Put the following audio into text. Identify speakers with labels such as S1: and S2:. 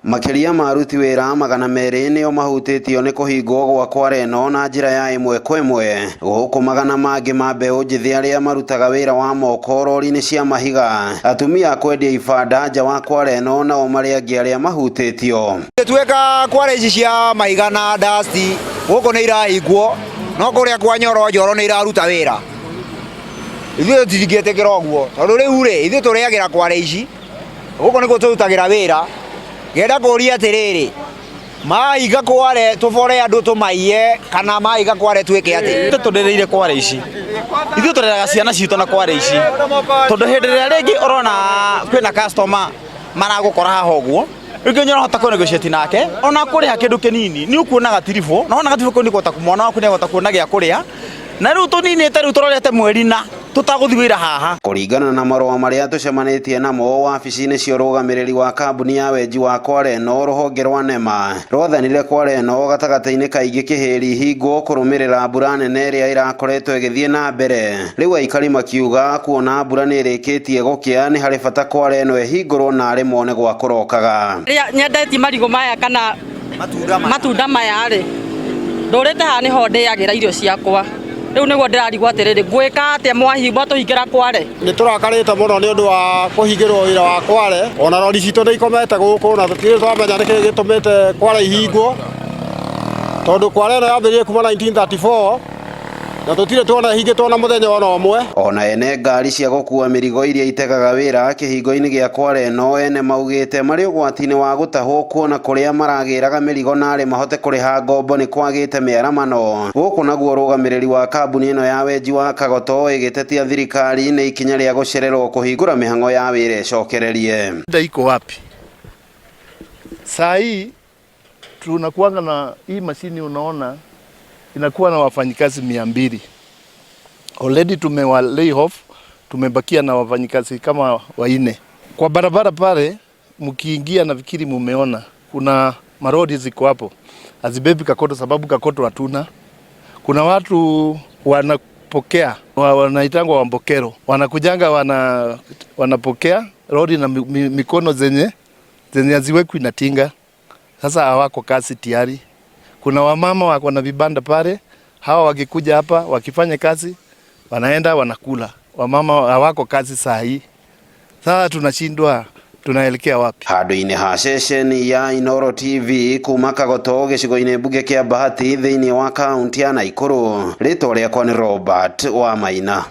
S1: Makĩria ma aruti wĩra 200 nĩo mahutĩtio nĩ kũhingwo gwa kware ĩno na njĩra ya ĩmwe kwa ĩmwe, gũkũ magana mangĩ ma mbeũ njĩthĩ arĩa marutaga wĩra wa moko rori-inĩ cia mahiga, atumia a kwendia ibanda nja wa kware ĩno nao marĩ angĩ arĩa mahutĩtio.
S2: Tuĩka kware ici cia mahiga na dust gũkũ nĩ irahingwo, no kũrĩa kwa Nyoro Njoro nĩ iraruta wĩra. Ithuĩ tũtingĩtĩkĩra ũguo tondũ rĩu rĩ, ithuĩ tũrĩagĩra kware ici, gũkũ nĩkuo tũrutagĩra wĩra. Ngenda kũria atĩrĩrĩ, mahinga kware tũbore andũ tũmaiye kana mahinga kware twĩke atĩ?
S3: Ithuĩ tũrĩrĩire kware ici, ithuĩ tũreraga ciana citũ na kware ici, tondũ hĩndĩ ĩrĩa rĩngĩ ũrona kwĩna customer maragũkora haha ũguo, rĩngĩ nĩ ũrahota kũ negotiate nake ona kũrĩha kĩndũ kĩnini, nĩ ũkuona gatiribũ, na wona gatiribũ kau nĩ ũkũhota, mwana waku nĩ ahota kuona gĩa kũrĩa, na rĩu tũninĩte rĩu tũrorete mweri na tũtagũthiĩ wĩra haha.
S1: Kũringana na marũa marĩa tũcemanĩtie namo wabici-inĩ cia ũrũgamĩrĩri wa kambuni ya wenji wa kware ĩno, rũhonge rwa NEMA rwathanire kware ĩno gatagatĩ-inĩ ka ingĩ kĩhĩri hingwo kũrũmĩrĩra mbura nene ĩrĩa ĩrakoretwo ĩgĩthiĩ na mbere. Rĩu aikari makiuga kuona mbura nĩ ĩrĩkĩtie gũkĩa nĩ harĩ bata kware ĩno ĩhingũrwo na arĩ mone gwa kũrokaga.
S4: Nyendetie marigũ maya kana matunda maya rĩ, ndũrĩte haha nĩho ndĩagĩra irio ciakwa. Rĩu nĩguo ndĩrarigwo atĩrĩrĩ, ngwĩka atĩa mwatũhingĩra kware?
S5: Nĩ tũrakarĩte mũno nĩ ũndũ wa kũhingĩrwo wĩra wa kware, ona rori citũ nĩ ikomete gũkũ na tũtirĩ twamenya nĩkĩ gĩtũmĩte kware ihingwo, tondũ kware ĩno yambĩrĩirie kuma 1934 na tũtirĩ tuona ihingĩtwo na mũthenya ona ũmwe.
S1: Ona ene ngari cia gũkua mĩrigo iria itegaga wĩra kĩhingo-inĩ gĩa kware ĩno ene maugĩte marĩ ũgwati-inĩ wa gũtahwo kuona kũrĩa maragĩraga mĩrigo narĩ mahote kũrĩha ngombo nĩ kwagĩte mĩaramano. Gũkũ naguo ũrũgamĩrĩri wa kambuni ĩno ya wenji wa Kagoto ĩgĩtetia thirikari nĩ ikinya rĩa gũcererwo kũhingũra mĩhang'o ya wĩra ĩcokererie.
S6: Shida iko wapi? Saa hii tunakuanga na hii mashini, unaona inakuwa na wafanyikazi 200. Already tumewa lay off, tumebakia na wafanyikazi kama 4. Kwa barabara pale mkiingia, nafikiri mumeona kuna marori ziko hapo, hazibebi kokoto sababu kokoto hatuna. Kuna watu wanapokea, wanaitangwa wambokero, wanakujanga wanapokea lori na mikono zenye haziwekwi na tinga. Sasa hawako kazi tayari. Kuna wamama wako na vibanda pale, hawa wakikuja hapa wakifanya kazi wanaenda wanakula. Wamama hawako kazi saa hii. Sasa tunashindwa tunaelekea wapi?
S1: Handũ-inĩ ha ceceni ya Inooro TV kuma Kagoto gĩcigo-inĩ mbunge kĩa Bahati thĩinĩ wa kaunti ya Nakuru, rĩtwa rĩakwa nĩ Robert Wamaina.